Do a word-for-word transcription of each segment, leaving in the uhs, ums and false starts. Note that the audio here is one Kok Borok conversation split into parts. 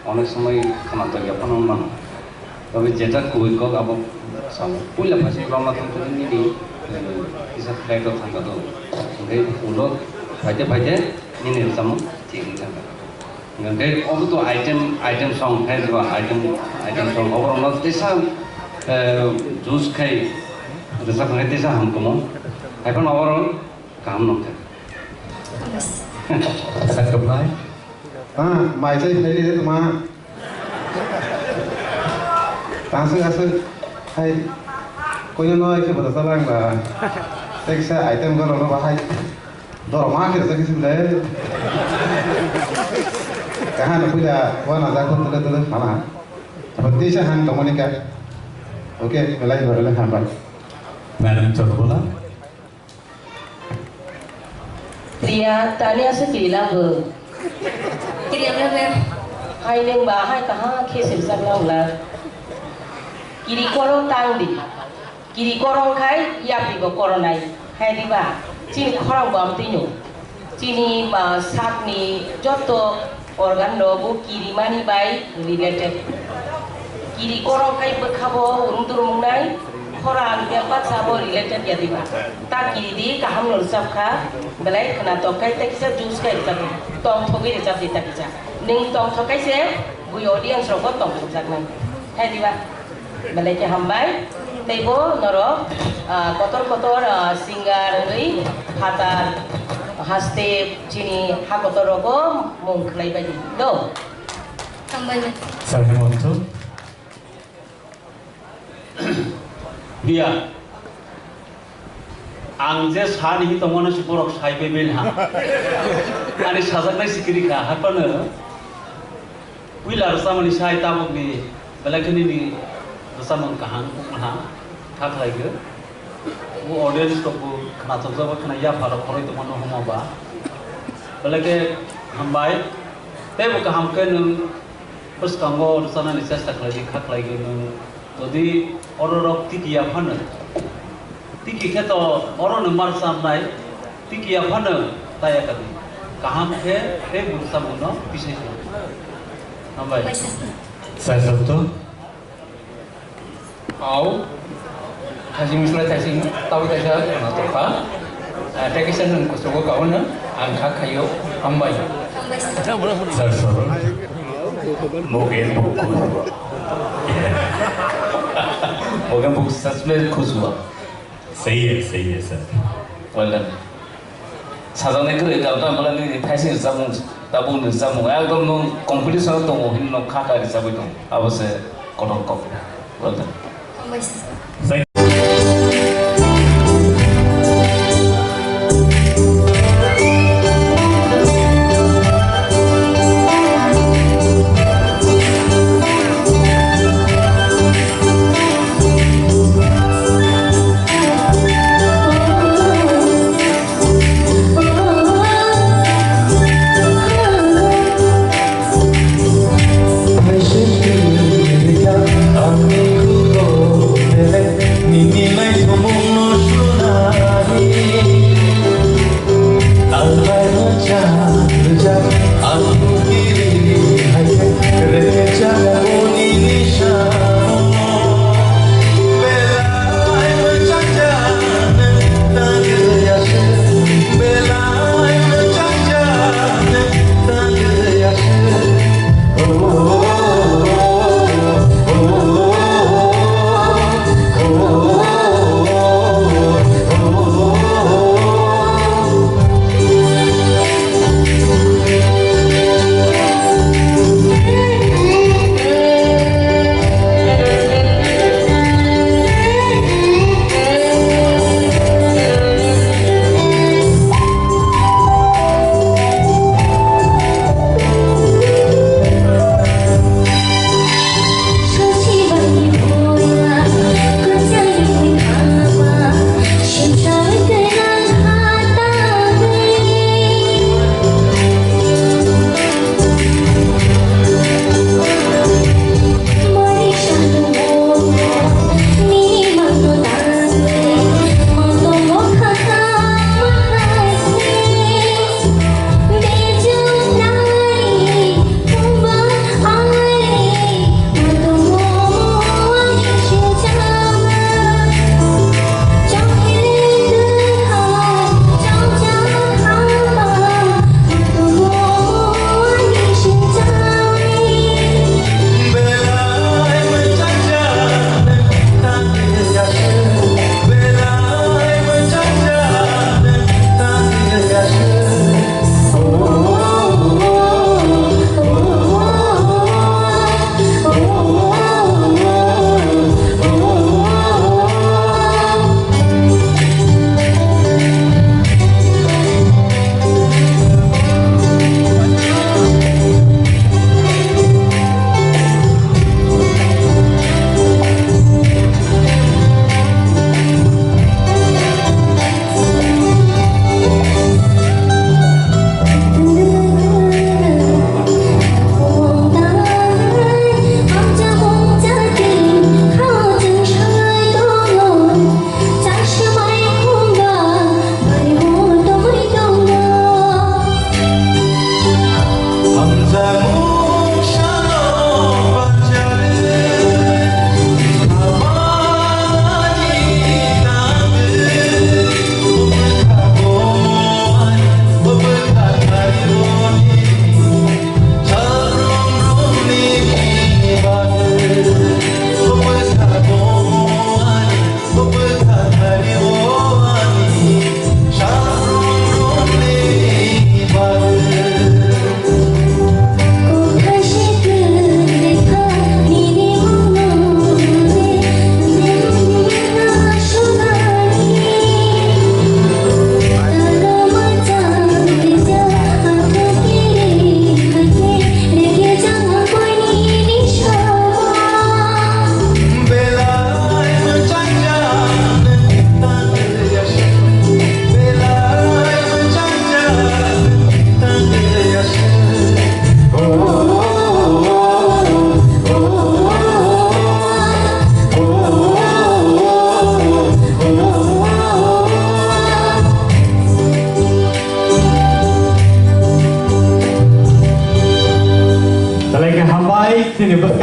Onek somoi khwnathok ya phano mano. Tobe jeta kubui kok abo samo. Puila phaising romna thang thang nini, eh, kisa flight o thang kha do. Hwnkhe ulo phaite phaite nini rwchapmung thik wngwi thang kha. Hwnkhe obo to item, item song hai rwba, item, item song obo rwma tesa, eh, juice khai rwchap khai tesa hamkhumu. Hai phano obo rw kaham nongkha. Sakhuphai. Ah, mai chai phai de tuma. Tang sui asui. Hai. Koino no ikhe bwrasa lang ba. Teksa item goro no bahai. Doro ma khe rasa kisim de. Kahan puila wana jago tele tele mana. Tisa han tongmani ka. Oke, belai belai hambai. Madam Chorbola. Priya, tani asa kiri labu. Kiri apa, Ma'am? Hai neng ba, hai kaha khe sirsak na ula. Kiri korong tang di. Kiri korong khai, yapri bo koronai. Hai di ba, chini khorang bo amtwi no. Chini ba sakni joto organ rok bo kirimani bai related. Kiri korong khai bwkha bo urum turum wngnai, khorang bebak sa bo related ya diba. Ta kiri di kaham no rwchap kha, belai khwnathok khai ta kisa juice khai rwchap di, tongthogwi rwchap di ta kisa. Nwng tongthok khai se bui audience rok bo tongthokjaknai. Hai diba? Belai khe hambai. Teibo norok, ah, kotor kotor, ah, singer wngwi phatar haste chini ha kotor rogo mung khlai bai di do. Hambai. Sir Hemanta. Priya. Ang je sa ni tongmano se borok sai bai bai ha. Ani sajaknai sikiri kha, haphano puila rwchapmani sai tabukni belai khe nini rwchapmung kaham wngkha, kha khlai khe. Bo audience rok bo khwnathokjak bai khwna yapha rok khoroi tongmano hwnma ba. Belai khe hambai. Tei bo kaham khe nwng bwskango rwchapnani chesta khlai di, kha khlai khe nwng. Jodi oro rok tiki ya phano, tiki khe to oro no mar chamnai, tiki ya phano ta ya kadi. Kaham khe tei bwrwchapmung no tisai khe. Hambai. Sai sabto. Au. Thasing mislai thasing, tau taisa, tokha. Ah, tei kisa nwng kuchugo kaono, ang kha khaio, hambai. Sir, sir. Mogen buku. Mogen buku suspend khusua. Seiye, seiye, sir. Well done. Sajaknai kwrwi, dalta mala nini thaising rwchapmung, tabukni rwchapmung, ekdom nwng competition o tongo, hino kha kha rwchapwi tongo. Abo se kotor kok. Well done. Hambai sir.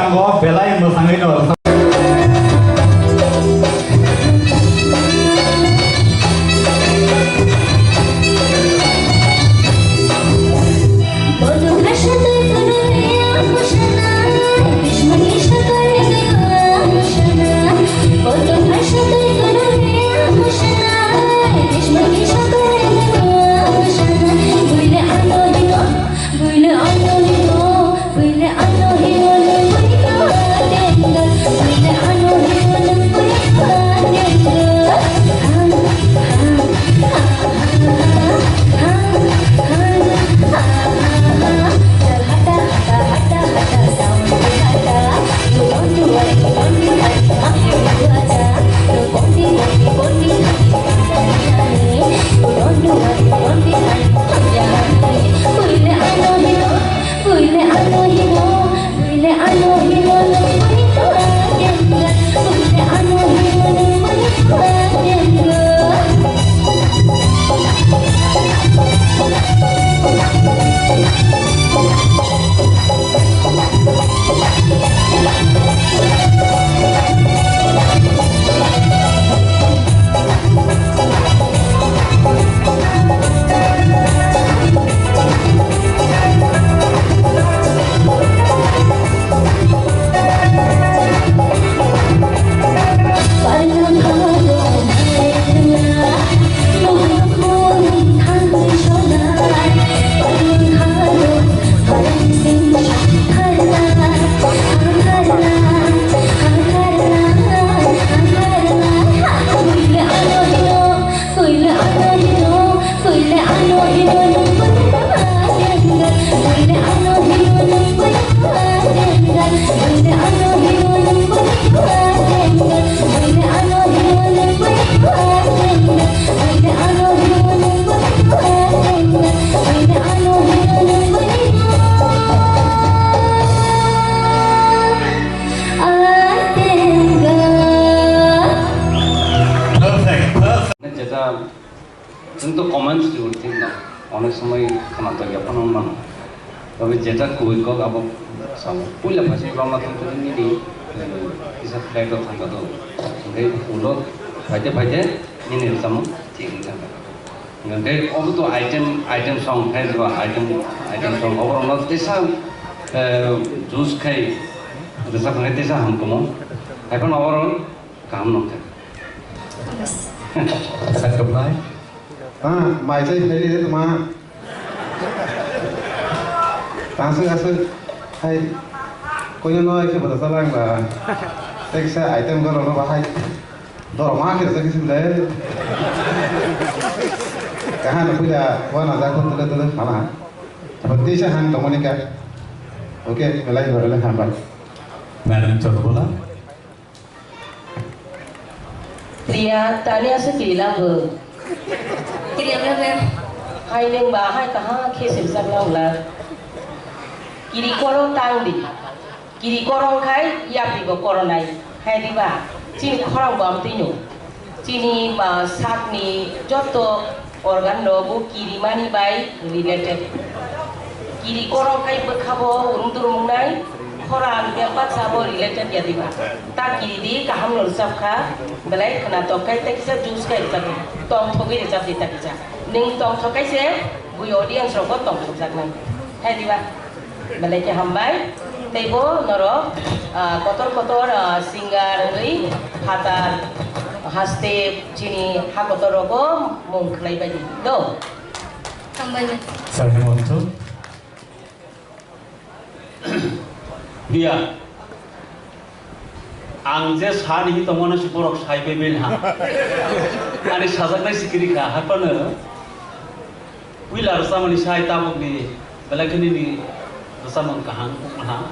Ang belai mwsangwi no. Perfect, perfect. Nwng to comments di uri thik no, onek somoi khwnatok ya phano mano. Tobe jeta kubui kok abo samo. Puila phaisa rwma thang thang nini, eh, kisa flag rok thang kha do. Hwnkhe ulo phaite phaite nini rwchapmung thik wngkha. Hwnkhe obo to item, item song khai rwba, item, item song oborokno tesa, eh, juice khai rwchap khe tesa hamkhumu. Haiphano oro Kaham nongkha. Yes. Sakopnai. Ah, mai chai phai de tuma. Tangsuk asuk hai. Koino no ekhe bata salang ba. Teksa item goro no bahai. Doro ma khe sa kisi bile. Kahan puja wana ja ko tele tele hala. Bati sa han tongmani ka. Oke, belai belai hambai. Madam Chorbola. Priya, tani aswk kiri labo. Kiri ang labo. Hai nwng ba hai kaha khe sirjak na wngla. Kiri korong tang di. Kiri korong khai yapri bo koronai. Hai di ba. Chini khorang bo amtwi no. Chini ba sakni joto organ rok bo kirimani bai related. Kiri korong khai bwkha bo urung turung wngnai, khorang bempat sa bo related ya diba. Ta kiri di kaham no rwchap kha, belai khwnatok khai ta kisa juice khai rwchap di, tongthogwi rwchap di ta kisa. Nwng tongthok khai se bui audience rok bo tongthok jaknai. Hai diba? Belai khe hambai. Teibo norok, ah, kotor kotor, ah, singer wngwi phatar haste chini ha kotor rogo mung khlai bai di do. Hambai. Sir Hemanta. Priya. Ang je sa ni tongmano se borok sai bai bai ha. Ani sajaknai sikiri kha, haphano puila rwchapmani sai tabukni belai khe nini rwchapmung kaham, kuk kaham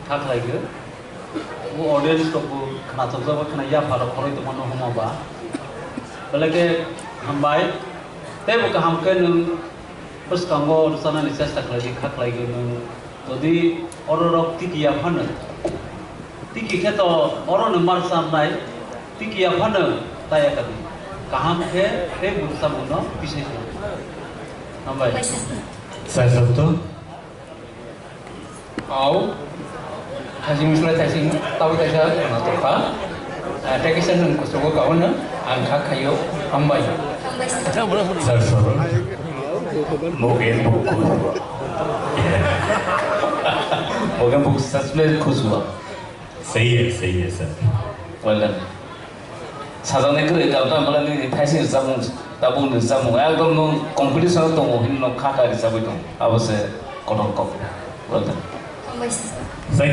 kha khlai khe. Bo audience rok bo khna chokjak bai khna yapha rok khoroi tongmano hwnma ba. Belai khe hambai. Tei bo kaham khe nwng bwskango rwchapnani chesta khlai di, kha khlai khe nwng. Jodi oro rok tiki ya phano, tiki khe to oro no mar chamnai, tiki ya phano ta ya kadi. Kaham khe tei bwrwchapmung no bisai khe. Hambai. Sai sabto. Au. Hajing mislai thaising, tawi thaisa, ano tokha. Ah, tei kisa nwng kuchugo kaono, ang kha khaio, hambai. Sir, sir. Mogen buku. Mogen buku, sir, sir, kuchugo. Same here, same here, sir. Well done. Sajaknai kwrwi, tabuk tamo nini thaising rwchapmung, tabukni rwchapmung, ekdom nwng competition o tongo, hwnwi nwng kha kha rwchapwi tongo. Abo se kotor kok. Well done. Hambai sir.